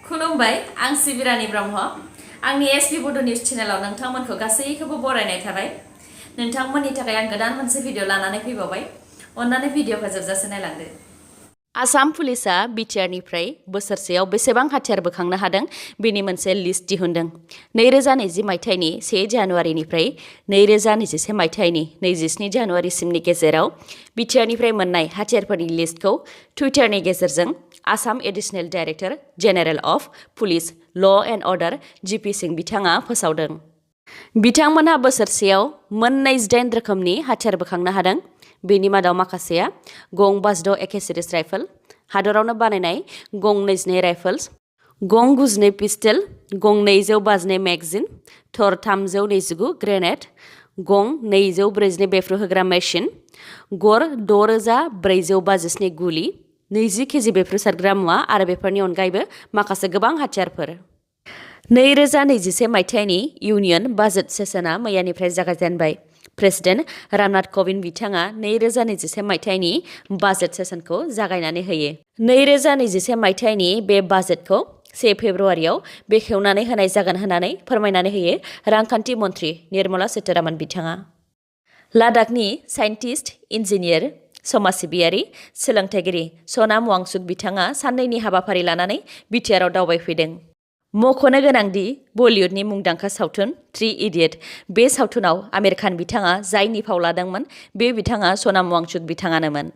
खुलुमबाय आं सिबिरानि ब्रह्म आंनि sbbodonews चेनेलाव नोंथांमोनखौ गासैखौबो बरायनाय थाबाय नोंथांमोननि थाखाय आं गोदान मोनसे भिडिअ लानानै फैबावबाय अन्नानै भिडिअखौ जोबजासे नायलांदो आसाम पुलिसा BTR निफ्राय बोसोरसेयाव बेसेबां हाथियार बोखांनो हादों बेनि मोनसे लिस्ट दिहुनदों 2020 मायथाइनि 1 जानुवारिनिफ्राय 2021 मायथाइनि 27 जानुवारिसिमनि गेजेराव BTR निफ्राय मोननाय हाथियारफोरनि लिस्टखौ टुइटारनि गेजेरजों Assam additional director general of police law' and order GP Singh बिथाङा फोसावदों बिथांमोनहा बोसोरसेयाव मोन 28 रोखोमनि हाथियार बोखांनो हादों बेनि मादाव माखासेया गं 52 AK सिरिज राइफल हादरावनो बानायनाय गं 22 राइफल्स गं 92 पिस्टल गं 252 मेगजिन थर 329 ग्रेनेड गं 242 बेफ्रुहोग्रा मेसिन गर 6457 गुलि 20 केजि बेफ्रुसारग्रा मुवा आरो बेफोरनि अनगायैबो माखासे गोबां हाथियारफोर 2021 मायथाइनि इउनियन बाजेट सेसना मैयानिफ्राय जागायजेनबाय प्रेसिडेन्ट रामनाथ कविन्द बिथाङा 2021 मायथाइनि बाजेट सेसनखौ जागायनानै होयो 2021 मायथाइनि बे बाजेटखौ 1 फेब्रुवारियाव बेखेवनानै होनाय जागोन होननानै फोरमायनानै होयो रांखान्थि मन्थ्रि निर्मला सीतारामन बिथाङा लादाखनि साइन्टिस्ट इन्जिनियार समाज सिबियारि सोलोंथाइगिरि सनाम वांचुक बिथाङा साननैनि हाबाफारि लानानै BTRआव दावबायफैदों मख'नो गोनांदि बलिउडनि मुंदांखा सावथुन 3 इडियट बे सावथुनाव आमिर खान बिथाङा जायनि फाव लादोंमोन बे बिथाङा सनाम वांचुक बिथाङानोमोन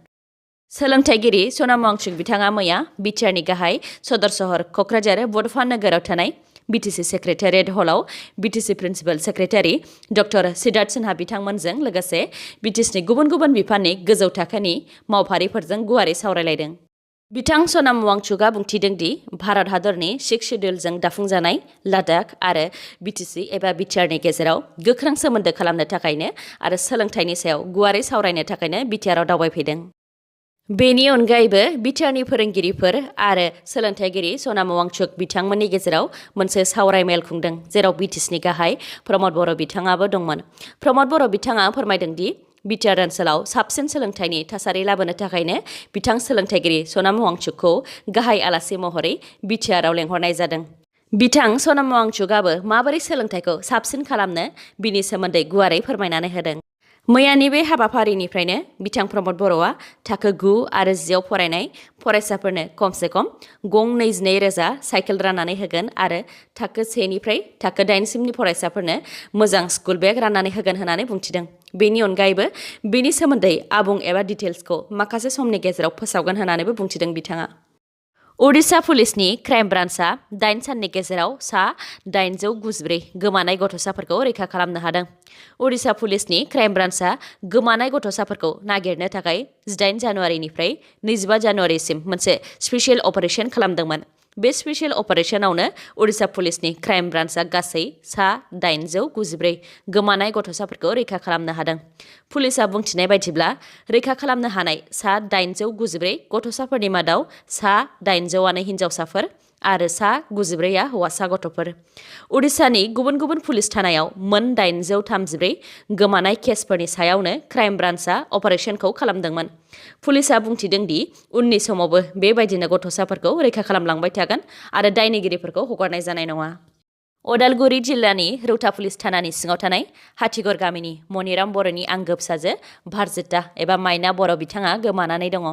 सोलोंथाइगिरि सनाम वांचुक बिथाङा मैया BTRनि गाहाय सदर सहर क'क्राझार बड'फा नोगोराव थानाय BTC सेक्रेटारियेट हलाव BTC principal secretary doctor Siddharth Sinha बिथांमोनजों लोगोसे BTCनि गुबुन गुबुन बिफाननि गोजौ थाखोनि मावफारिफोरजों गुवारै सावरायलायदों बिथां सनाम वांचुकआ बुंथिदों दि भारत हादरनि 6 शेड्युलजों दाफुंजानाय लादाख आरो BTC एबा BTRनि गेजेराव गोख्रों सोमोन्दो खालामनो थाखायनो आरो सोलोंथाइनि सायाव गुवारै सावरायनो थाखायनो BTRआव दावबायफैदों बेनि अनगायैबो BTRनि फोरोंगिरिफोर आरो सोलोंथाइगिरि सनाम वांचुक बिथांमोननि गेजेराव मोनसे सावरायमेल खुंदों जेराव BTCनि गाहाय प्रमद बर' बिथाङाबो दंमोन प्रमद बर' बिथाङा फोरमायदों दि BTR ओनसोलाव साबसिन सोलोंथाइनि थासारि लाबोनो थाखायनो बिथां सोलोंथाइगिरि सनाम वांचुकखौ गाहाय आलासि महरै BTRआव लेंहरनाय जादों बिथां सनाम वांचुकआबो माबोरै सोलोंथाइखौ साबसिन खालामनो बिनि सोमोन्दै गुवारै फोरमायनानै होदों मैयानि बे हाबाफारिनिफ्रायनो बिथां प्रमद बर'आ थाखो 9 आरो 10 आव फरायनाय फरायसाफोरनो खमसे खम गं 22,000 साइकेल राननानै होगोन आरो थाखो 1 निफ्राय थाखो 8 सिमनि फरायसाफोरनो मोजां स्कुल बेग राननानै होगोन होननानै बुंथिदों बेनि अनगायैबो बेनि सोमोन्दै आबुं एबा डिटेल्सखौ माखासे समनि गेजेराव फोसावगोन होननानैबो बुंथिदों बिथाङा ओडिशा पुलिसनि क्राइम ब्रान्चआ 8 साननि गेजेराव सा 894 गोमानाय गथ'साफोरखौ रैखा खालामनो हादों ओडिशा पुलिसनि क्राइम ब्रान्चआ गोमानाय गथ'साफोरखौ नागिरनो थाखाय 18 जानुवारिनिफ्राय 25 जानुवारिसिम मोनसे स्पेशियेल अपारेशन खालामदोंमोन बे स्पेशियेल अपारेशनावनो ओडिशा पुलिसनि क्राइम ब्रान्चआ गासै सा 894 गोमानाय गथ'साफोरखौ रैखा खालामनो हादों पुलिसआ बुंथिनाय बायदिब्ला रैखा खालामनो हानाय सा 894 गथ'साफोरनि मादाव सा 800आनो हिन्जावसाफोर आरो सा 94आ हौवासा गथ'फोर ओडिशानि गुबुन गुबुन पुलिस थानायाव मोन 834 गोमानाय केसफोरनि सायावनो क्राइम ब्रान्चआ अपारेशनखौ खालामदोंमोन पुलिसआ बुंथिदों दि उननि समावबो बेबायदिनो गथ'साफोरखौ रैखा खालामलांबाय थागोन आरो दायनिगिरिफोरखौ हगारनाय जानाय नङा अदालगुरि जिल्लानि रौता पुलिस थानानि सिङाव थानाय हाथिगर गामिनि मनिराम बर'नि आंगो फिसाजो भारजिता एबा माइना बर' बिथाङा गोमानानै दङ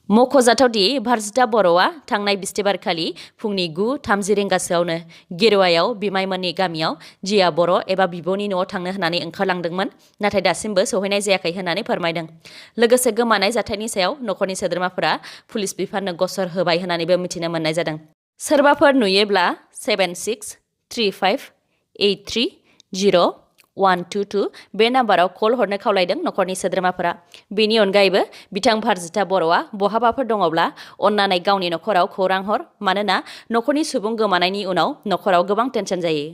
मख'जाथावदि भारजिता बर'आ थांनाय बिस्थिबारखालि फुंनि 9:30 रिंगासोआवनो गेरुवायाव बिमायमोननि गामियाव जिया बर' एबा बिब'नि न'आव थांनो होननानै ओंखारलांदोंमोन नाथाय दासिमबो सौहैनाय जायाखै होननानै फोरमायदों लोगोसे गोमानाय जाथायनि सायाव नखरनि सोद्रोमाफोरा पुलिस बिफाननो गसर होबाय होननानैबो मिथिनो मोननाय जादों सोरबाफोर नुयोब्ला 7635830122 बे नाम्बाराव कल हरनो खावलायदों नखरनि सोद्रोमाफोरा बेनि अनगायैबो बिथां भारजिता बर'आ बहाबाफोर दङब्ला अन्नानै गावनि नखराव खौरां हर मानोना नखरनि सुबुं गोमानायनि उनाव नखराव गोबां टेनसन जायो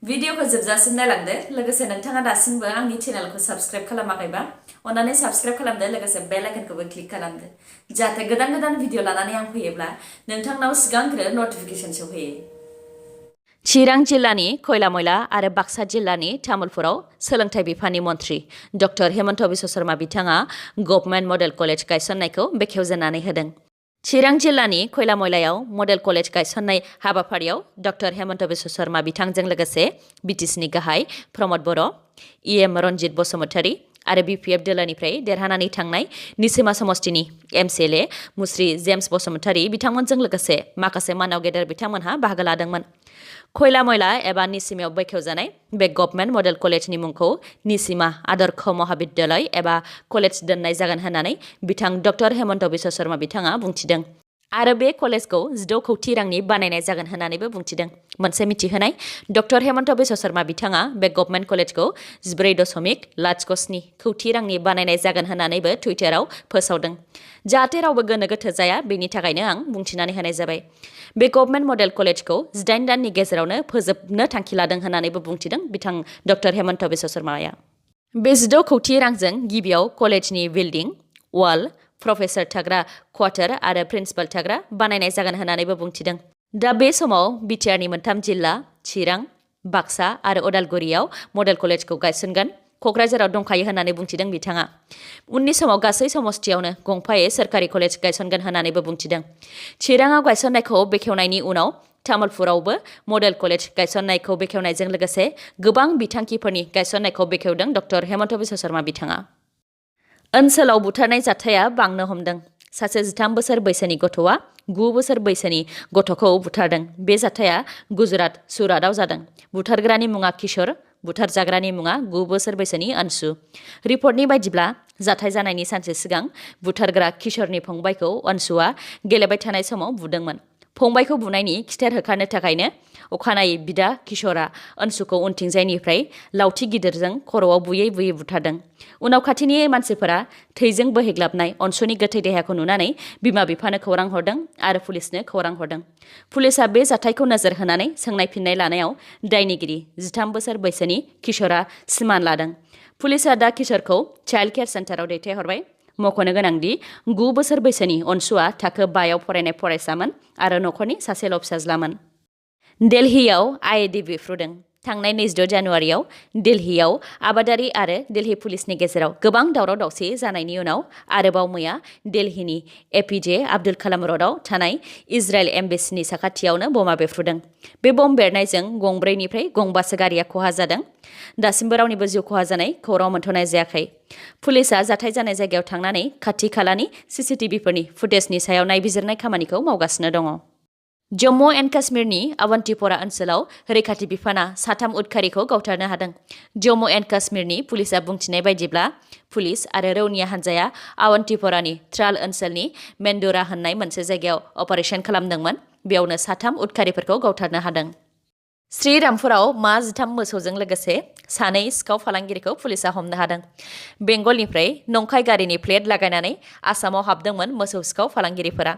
भिडिअखौ जोबजासिम नायलांदो लोगोसे नोंथाङा दासिमबो आंनि चेनेलखौ साबस्क्राइब खालामाखैबा अन्नानै साबस्क्राइब खालामदो लोगोसे बेल आइकनखौबो क्लिक खालामदो जाहाथे गोदान गोदान भिडिअ लानानै आं फैयोब्ला नोंथांनाव सिगांग्रो नटिफिकेसन सौहैयो चिरां जिल्लानि खयलामयला आरो बाक्सा जिल्लानि तामुलपुराव सोलोंथाइ बिफाननि मन्थ्रि डक्टर हेमन्त बिश्व शर्मा बिथाङा गभर्नमेन्ट मडेल कलेज गायसननायखौ बेखेवजेननानै होदों चिरां जिल्लानि खैलामयलायाव मडेल कलेज गायसननाय हाबाफारियाव डक्टर हेमन्त बिश्व शर्मा बिथांजों लोगोसे बिटिसिनि गाहाय प्रमद बर', इएम रनजित बसुमतारी आरो बिपिएफ दोलोनिफ्राय देरहानानै थांनाय निसिमा समष्टिनि एमसिएलए मुस्रि जेम्स बसुमतारी बिथांमोनजों लोगोसे माखासे मानाव गेदेर बिथांमोनहा बाहागो लादोंमोन। खैलामयला एबा निसिमायाव बेखेवजानाय बे गभर्नमेन्ट मडेल कलेजनि मुंखौ निसिमा आदर्श महाविद्यालय एबा कलेज दोननाय जागोन होननानै बिथां डक्टर हेमन्त बिश्व शर्मा बिथाङा बुंथिदों आरो बे कलेजखौ 16 कौटि रांनि बानायनाय जागोन होननानैबो बुंथिदों। मोनसे मिथिहोनाय डक्टर हेमन्त बिश्व शर्मा बिथाङा बे गभर्नमेन्ट कलेजखौ 14.07 कौटि रांनि बानायनाय जागोन होननानैबो टुइटाराव फोसावदों। जाहाथे रावबो गोनो गोथो जाया बेनि थाखायनो आं बुंथिनानै होनाय जाबाय। बे गभर्नमेन्ट मडेल कलेजखौ 18 दाननि गेजेरावनो फोजोबनो थांखि लादों होननानैबो बुंथिदों बिथां डक्टर हेमन्त बिश्व शर्माया। बे 16 कौटि रांजों गिबियाव कलेजनि बिल्डिं, वाल, प्रफेसर थाग्रा क्वार्टार आरो प्रिन्सिपाल थाग्रा बानायनाय जागोन होननानैबो बुंथिदों। दा बे समाव बिटिआरनि मोनथाम जिल्ला चिरां, बाक्सा आरो उदालगुरियाव मडेल कलेजखौ गायसनगोन। क'क्राझाराव दंखायो होननानै बुंथिदों बिथाङा। उननि समाव गासै समष्टियावनो गंफायै सोरखारि कलेज गायसनगोन होननानैबो बुंथिदों। चिराङाव गायसननायखौ बेखेवनायनि उनाव तामुलपुरावबो मडेल कलेज गायसननायखौ बेखेवनायजों लोगोसे गोबां बिथांखिफोरनि गायसननायखौ बेखेवदों डक्टर हेमन्त बिश्व शर्मा बिथाङा। ओनसोलाव बुथारनाय जाथाया बांनो हमदों। सासे 13 बोसोर बैसोनि गथ'आ 9 बोसोर बैसोनि गथ'खौ बुथारदों। बे जाथाया गुजरात सुरातआव जादों। बुथारग्रानि मुङा किशोर, बुथारजाग्रानि मुङा 9 बोसोर बैसोनि अनसु। रिपर्टनि बायदिब्ला जाथाय जानायनि सानसे सिगां बुथारग्रा किशोरनि फंबायखौ अनसुआ गेलेबाय थानाय समाव बुदोंमोन। फंबायखौ बुनायनि खिथेर होखारनो थाखायनो अखानायै बिदा किशोरा अनसुखौ उनथिंजायनिफ्राय लावथि गिदिरजों खर'आव बुयै बुयै बुथारदों। उनाव खाथिनि मानसिफोरा थैजों बोहैग्लाबनाय अनसुनि गोथै देहाखौ नुनानै बिमा बिफानो खौरां हरदों आरो पुलिसनो खौरां हरदों। पुलिसआ बे जाथायखौ नोजोर होनानै सोंनाय फिननाय लानायाव दायनिगिरि 13 बोसोर बैसोनि किशोरा सिमान लादों। पुलिसआ दा किशोरखौ चाइल्ड केयार सेन्टाराव दैथायहरबाय। मख'नो गोनांदि 9 बोसोर बैसोनि अनसुआ थाखो 5आव फरायनाय फरायसामोन आरो न'खरनि सासेल' फिसाज्लामोन। दिल्लीयाव आईईडी बेफ्रुदों। थांनाय 26 जानुवारियाव दिल्लीयाव आबादारि आरो दिल्ली पुलिसनि गेजेराव गोबां दावराव दावसि जानायनि उनाव आरोबाव मैया दिल्लीनि एपीजे आब्दुल कालाम र'डआव थानाय इजराइल एम्बेसिनि साखाथियावनो बमा बेफ्रुदों। बे बम बेरनायजों गंब्रैनिफ्राय गंबासो गारिया खहा जादों। दासिमबो रावनिबो जिउ खहा जानाय खौरां मोनथ'नाय जायाखै। पुलिसआ जाथाय जानाय जायगायाव थांनानै खाथि खालानि सीसीटीवीफोरनि फुटेजनि सायाव नायबिजिरनाय खामानिखौ मावगासिनो दङ। जम्मु एन्ड काश्मीरनि अवन्तीप'रा ओनसोलाव रैखाथि बिफाना 3 उदखारिखौ गावथारनो हादों। जम्मु एन्ड काश्मीरनि पुलिसआ बुंथिनाय बायदिब्ला पुलिस आरो रौनिया हान्जाया अवन्तीप'रानि त्राल ओनसोलनि मेन्दुरा होननाय मोनसे जायगायाव अपारेशन खालामदोंमोन। बेयावनो 3 उदखारिफोरखौ गावथारनो हादों। श्रीरामपुराव 13 मोसौजों लोगोसे 2 सिखाव फालांगिरिखौ पुलिसआ हमनो हादों। बेंगलनिफ्राय नंखाय गारिनि प्लेट लागायनानै आसामाव हाबदोंमोन मोसौ सिखाव फालांगिरिफोरा।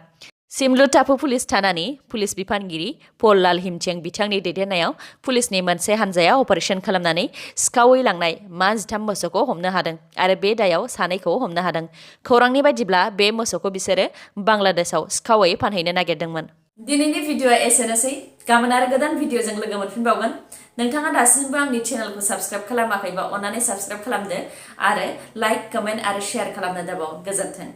सिमलु टापु पुलिस थानानि पुलिस बिफानगिरि पल लाल हिमचें बिथांनि दैदेननायाव पुलिसनि मोनसे हान्जाया अपारेशन खालामनानै सिखावै लांनाय 13 मोसौखौ हमनो हादों आरो बे दायाव 2खौ हमनो हादों। खौरांनि बायदिब्ला बे मोसौखौ बिसोरो बांलादेशआव सिखावै फानहैनो नागिरदोंमोन। दिनैनि भिडिअ'आ एसेनोसै। गाबोन आरो गोदान भिडिअ'जों लोगो मोनफिनबावगोन। नोंथाङा दासिमबो आंनि चेनेलखौ साबस्क्राइब खालामाखैबा अन्नानै साबस्क्राइब खालामदो आरो लाइक, कमेन्ट आरो शेयार खालामनो दाबाव। गोजोन्थों।